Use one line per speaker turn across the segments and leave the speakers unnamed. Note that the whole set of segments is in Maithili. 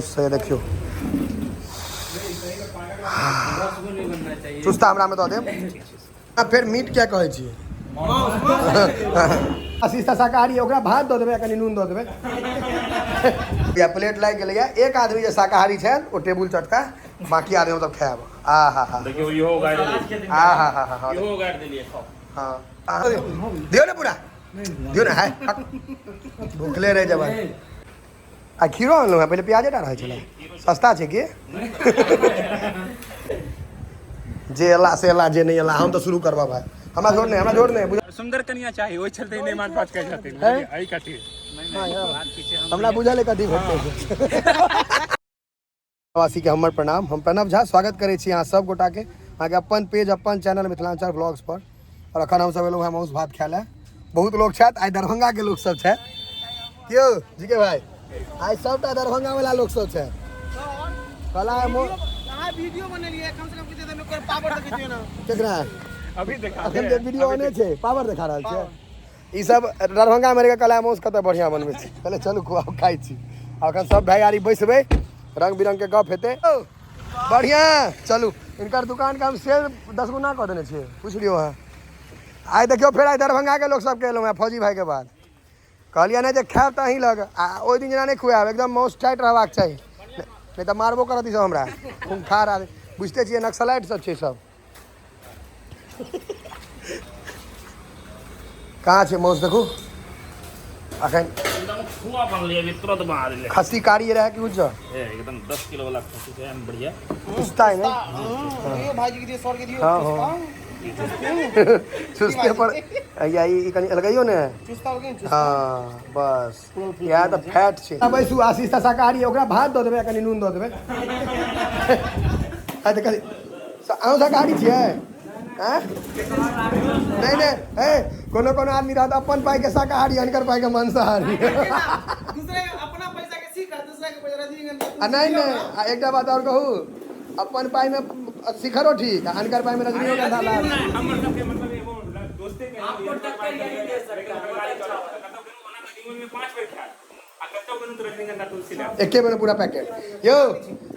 से देखियौ चुस्ता हमरा में दऽ देब। आ फेर मीट क्या कहै छियै? आशीष तऽ शाकाहारी, ओकरा भात दऽ देबै आ कनि नून दऽ देबै। या प्लेट लागि गेलैया। एक आदमी जे शाकाहारी छनि ओ टेबुल चटका, बाकी आदमी मतलब खायब। आ हा हा,
देखियौ इहो उगाड़ि देलियै।
आ हा हा हा,
इहो उगाड़ि देलियै, खाउ।
हँ, दियौ ने, पूरा दियौ ने। हाय, भूखले रहि जेबै। आ खीरो अनलहुँ हेँ, पहिले प्याजे टा रहै छलै। सस्ता छै की? जे एला से एला, जे नहि एला। हम तऽ शुरू करबा भाय, हमरा जोड़ नहि, हमरा जोड़ नहि।
सुंदर कनिया चाही, ओहि चलते नहि माछ भात खाइ छथिन।
हैं?
एहि खातिर।
हमरा बुझल है कथी भेटतै। वासीके हमर प्रणाम, हम प्रणव झा स्वागत करै छी अहाँ सब गोटाके अहाँके अपन पेज अपन चैनल मिथिलांचल ब्लॉग्स पर। और अखन हमसब एलहुँ हेँ माउस भात खाय लए। बहुत लोग छथि आइ, दरभंगाके लोक सब छथि। क्यों जी के भाई, आइ सबटा दरभंगा वाला लोक सब छथि। कला
अहाँ वीडियो बनेलियै, कम से कम किछु देर ओकर पावर देखियौ ने।
केकरा?
अभी देखा।
अखन जे वीडियो आने छै, पावर देखा रहल छै। ई सब दरभंगा मे रहि कऽ कला माउस कतऽ बढ़िआँ बनबै छै। कहले चलू खुआउ, खाइ छी। आ अखन सब भैयारी बैसबै, रंग बिरंग के गप हेतै। ओ बढ़िआँ, चलू। हिनकर दुकान के हम सेल 10 गुना कऽ देने छियै, पूछि लियौ अहाँ। आइ देखियौ फेर आइ दरभंगा के लोक सबके एलहुँ हेँ। फौजी भाई के बाद कहलियै नहि जे खायब तऽ अहीं लग, आ ओहि दिन जेना नहि खुआएब। एकदम माउस टाइट रहबाक चाही, नहि तऽ मारबो करत ई सब हमरा। खूंखार आदमी बुझिते छियै, नक्सलाइट सब छै सब। कहाँ छै माउस? देखू अखन
एकदम खुआ बनलै, अभी तुरंत बना देले।
खस्सी कारी रहै कि उज्जर?
ए, एकदम 10 किलो वाला खस्सी छै, एकदम बढ़िया।
चुस्ता है ने?
दियौ भाईजी के, दियौ सर के, दियौ।
हाँ। चुस्ते पर या ई कनि लगैयौ ने।
चुस्ता हो गेल।
हाँ, बस इएह तऽ फैट छै। बैसू। आशीष तऽ शाकाहारी, ओकरा भात दऽ देबै आ कनि नून दऽ देबै। आ तऽ कनि अहूँ शाकाहारी छियै? आँय? नहि नहि, हे कोनो कोनो आदमी रहत अपन पाइके शाकाहारी, अनकर पाइके मांसाहारी।
दूसरे के अपना पैसा के सीख, दूसरा के पैसा रजनीगंधा।
आ नहि नहि, आ एकटा बात आओर कहू, अपन पाइमे शिखरो ठीक आ अनकर पाइमे रजनीगंधा लाल।
हमर सबके मतलब एगो दोस्ते के
आपको टक्कर यही दे सकता है, बहुत अच्छा।
कतौ गेलहुँ ओना तऽ जीवन में 5 बेर खायब, आ कतौ गेलहुँ तऽ रजनीगंधा तुलसी लायब।
एके बेर पूरा पैकेट। यौ,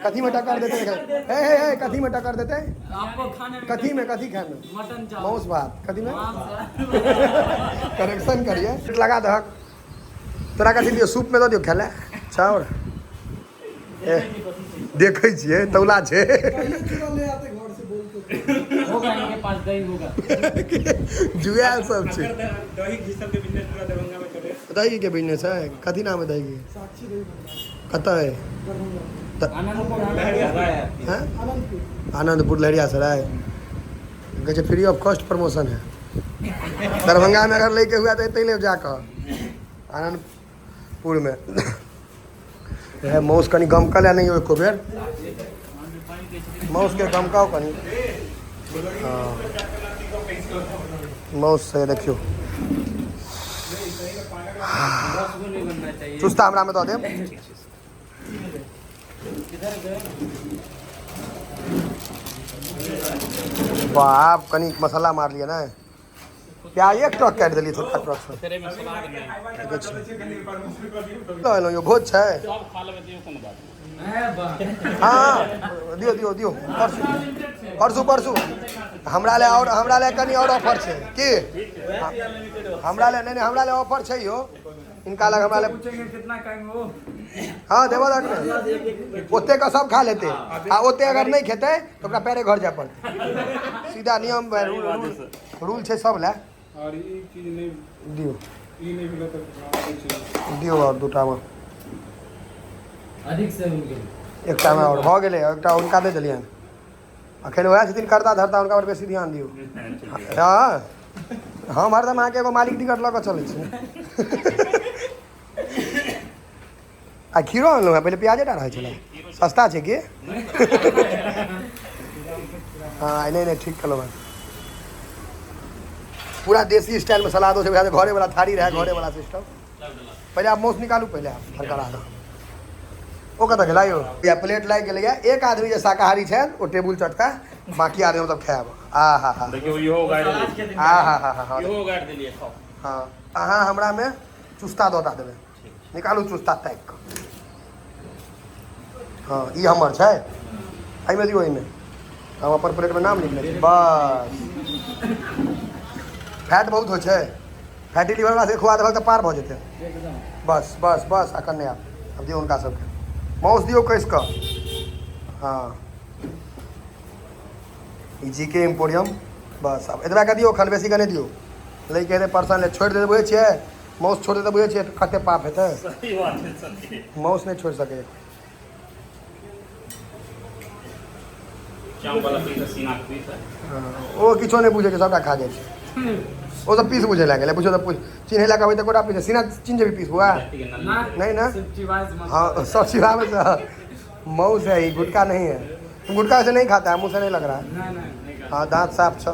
कथी में टक्कर देतै? हे हे हे, कथी में टक्कर देतै?
आपको खाने में।
कथी में, कथी खाय में?
मटन चावल।
मांस भात कथी में?
मांस।
करेक्शन करिए, लगा दहक। तोरा कथी दियौ? सूप में दऽ दियौ खाय लए चाउर। ए, देखै छियै, तौला छै।
होगा इनके पास, दही होगा।
जुआयल सब छै।
दही घी सबके बिजनेस पूरा दरभंगा में चले।
दही के बिजनेस है? कथी नाम है दही के? कतऽ है?
आनंदपुर।
हैं? आनंदपुर लहरियासराय। कहै छै फ्री ऑफ कॉस्ट प्रमोशन है। दरभंगा में अगर लैके हुआ तऽ एतै लेब जाकऽ आनंदपुर में। हे, माउस कनि गमकल है नहि एको बेर? माउस के गमकाउ कनि। हँ, माउस से देखियौ।
नहीं बनना चाहिए।
चुस्ता हमरा में दऽ देब।
किधर गए?
बाप, कनि मसाला मारलियै ने, प्याज एक ट्रक काटि देलियै, छोटका ट्रक से।
फेर एहिमे सलाद नहि।
देखै छी लऽ एलहुँ यौ, भोज छै।
सब खा लेबै तैयो कोनो बात नहि।
है बा।
हँ, दियौ दियौ दियौ। परसू परसू परसू हमरा ले आओर, हमरा ले कनि आओर ऑफर छै की? हमरा ले नहि नहि, हमरा ले ऑफर छै यौ हिनका लग, हमरा ले।
पूछेंगे कितना खाएंगे वो।
हँ, देबऽ दहक ने, ओते के सब खा लेतै, आ ओते अगर नहि खेतै तऽ ओकरा पैरे घर जाय पड़तै। सीधा नियम रूल रूल रूल छै सब लए।
और ई चीज नहीं।
दियौ।
ई नहीं भेलै तऽ आबै छै।
दियौ आओर दूटामे।
अधिक से उनके।
एकटामे आओर भऽ गेलै, एकटा हुनका दे देलियनि। अखन वएह छथिन करता धरता, हुनका पर बेसी ध्यान दियौ। हँ, हम हरदम अहाँके एगो मालिक टिकट लऽ कऽ चलै छी। आ खीरो अनलहुँ हेँ, पहिले प्याजे टा रहै छलै। सस्ता छै की? हँ, नहि नहि, ठीक केलहुँ हेँ। पूरा देसी स्टाइलमे सलादो छै, बुझाइ छै घरे वाला थारी रहै, घरे वाला सिस्टम। पहिले आब माउस निकालू, पहिले आब फरकरा दऽ। ओ कतऽ गेला यौ? या प्लेट लागि गेलैया। एक आदमी जे शाकाहारी छनि ओ टेबुल चटका, बाकी आदमी मतलब खायब। आ हा हा,
देखियौ इहो उगाड़ि देलियै।
आ हा हा हा हा,
इहो उगाड़ि देलियै, खाउ।
हँ, अहाँ हमरा मे चुस्ता दऽ टा देबै। निकालू चुस्ता ताकि कऽ। हँ, ई हमर छै, एहिमे दियौ, एहिमे हम अपन प्लेटमे नाम लिखने छी। बस, फैट बहुत होइ छै, फैटी लीवर वाला सबके खुआ देबक तऽ पार भऽ जेतै। बस बस बस, एखन नहि आब। आब दियौ हुनका सबके, माउस दियौ कसि कऽ। हँ, ई जी के एम्पोरियम। बस, आब एतबा के दियौ, एखन बेसी के नहि दियौ। लैके हेतै पर्सन ले, छोड़ि देतै, बुझै छियै? माउस छोड़ि देतै, बुझै छियै कते पाप हेतै?
सही बात है सर।
माउस नहि छोड़ि सकैए।
चाम वाला पीस है, सीना के पीस है।
हँ, ओ किछो नहि बुझै छै, सबटा खा जाइ छै। ओ सब पीस बुझै लागल। पूछो तऽ पूछ, चिन्है लए कहबै तऽ कोटा पीस सीना चिन्ह जेबी पीस बुआ?
ठीक है, नल्ली।
नहीं ना?
सिर्फ चिबाए से मत।
हाँ, सब चिबावे से माउस है, ये गुटखा नहीं है। तुम गुटखा से नहीं खाता है, मुँह से नहीं लग रहा है।
नहीं नहीं नहीं।
हाँ, दांत साफ छ।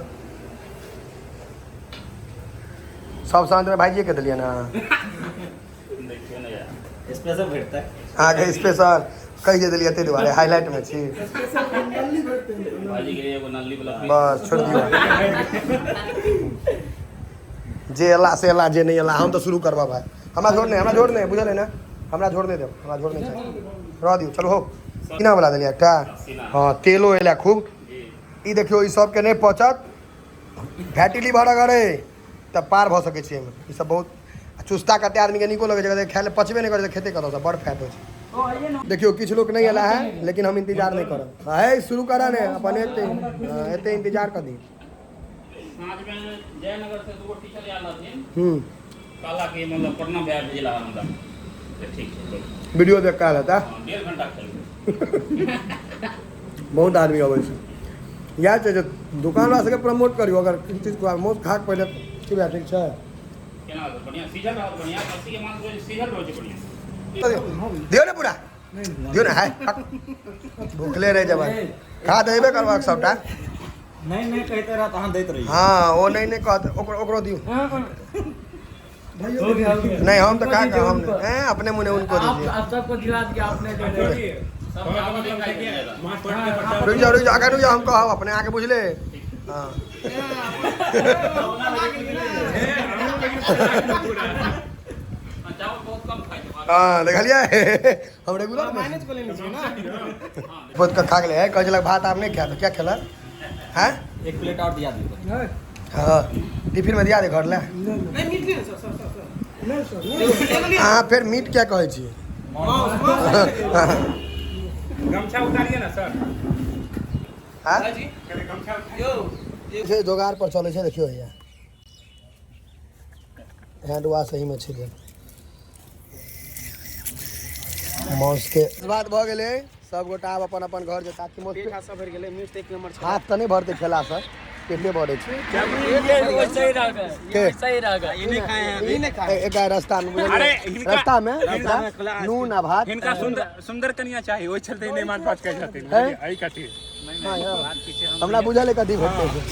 सब साँझ में भाईजी के देलियै ना।
देखियो ना यार।
स्पेशल भेटता है।
अहाँके स्पेशल कहि जे देलियै, ताहि दुआरे हाईलाइट में छी।
भाजी के लिए एगो नल्ली वाला पीस।
बस, छोड़ि दियौ। जे एला से एला, जे नहि एला, हम तऽ शुरू करबा भाय। हमरा झोर नहि, हमरा झोर नहि, बुझल है ने? हमरा झोर नहि देब, हमरा झोर नहि चाही, रह दियौ। चलू हो, सीना वाला देलियै एकटा। हँ, तेलो एला खूब।
जी।
ई देखियौ, ई सबके नहि पचत। फैटी लीवर अगर अइ तऽ पार भऽ सकै छी एहिमे। ई सब बहुत आ चुस्ता। कते आदमीके नीको लगै छै, कहतै खाय लए पचबे नहि करै छै, खेतै कतऽसँ? बड़ फैट होइ छै। देखियौ, किछु लोक नहि एला है, लेकिन हम इंतजार नहि करब। है, शुरू करऽ ने अपन। एते, हँ, एते इंतजार कऽ दी।
साँझ में जयनगर से दूगो टीचर आयल रहथिन। कहला कि मतलब प्रणाम भैया भेजला हमरा। तऽ ठीक छै।
वीडियो देख कऽ आयल हेता।
हाँ, 1.5 घंटा खेलबै।
बहुत आदमी अबै छै। इएह छै जे दोकान सबके प्रमोट करियौ। अगर किछु चीज खुआबै, माउस खा कऽ पहिले की भए, ठीक छै?
केना रहत? बढ़िआँ सीझल रहत, बढ़िआँ खस्सी के मांस रहै छै, सीझल रहै छै बढ़िआँ।
दियौ ने, पूरा दियौ ने। हाय, भूखले रहि जेबै। खा तऽ अयबे करबाक सबटा।
नहीं नहीं कहते रहा तहाँ दैत रही।
हँ, ओ नहि नहि कहत। ओकरो ओकरो दियौ।
हो गया, हो गया।
नहीं, हम तो खा के हम हैं, अपने मुँह उनको दीजिए।
आप सबको दिला दिया आपने जो है।
सब चावल नहीं खाइ के जाएगा।
रुक जाओ, रुक जाओ, आगे रुक जाओ, हम कहब अपने आके, बुझले? हाँ।
हाँ, चावल बहुत कम खाइ छै।
हाँ, देखलियै, हम रेगुलर
मैनेज कऽ लेने छियै ना।
बहुत कऽ खा गेलै। कहै छलक भात आब नहि खायब। क्या खेलक हैं?
एक प्लेट और दिया दियो।
हाँ, टिफिन में दिया दे घर ले।
नहीं, मीट नहीं सर, सर, सर, सर।
अहाँ फेर मीट क्या कहै छियै?
माउस, माउस।
गमछा उतारिए ना सर।
हाँ?
गमछा।
यौ।
छै, जोगाड़ पर चलै छै। देखियौ, हैया हैंड वाश सहीमे छै। माउसके बात भऽ गेलै। सब गोटा आब अपन अपन घर जेता कि
पेट हाथ सब भरि गेलै। मीट एक नंबर छै।
हाथ तऽ नहि भरतै खेलासँ, पेटे भरै छै।
सही रह गए।
के?
सही रह गए।
ई नहि खाए।
एक रास्ता में बुझलियै?
अरे, हिनका-
रास्ता में एकरा नून आ भात।
हिनका सुंदर सुंदर कनिया चाही, ओहि चलते नहि माछ भात खाइ छथिन।
हैं?
एहि खातिर।
हाँ, हाँ। हमरा बुझल है कथी भेटतै से।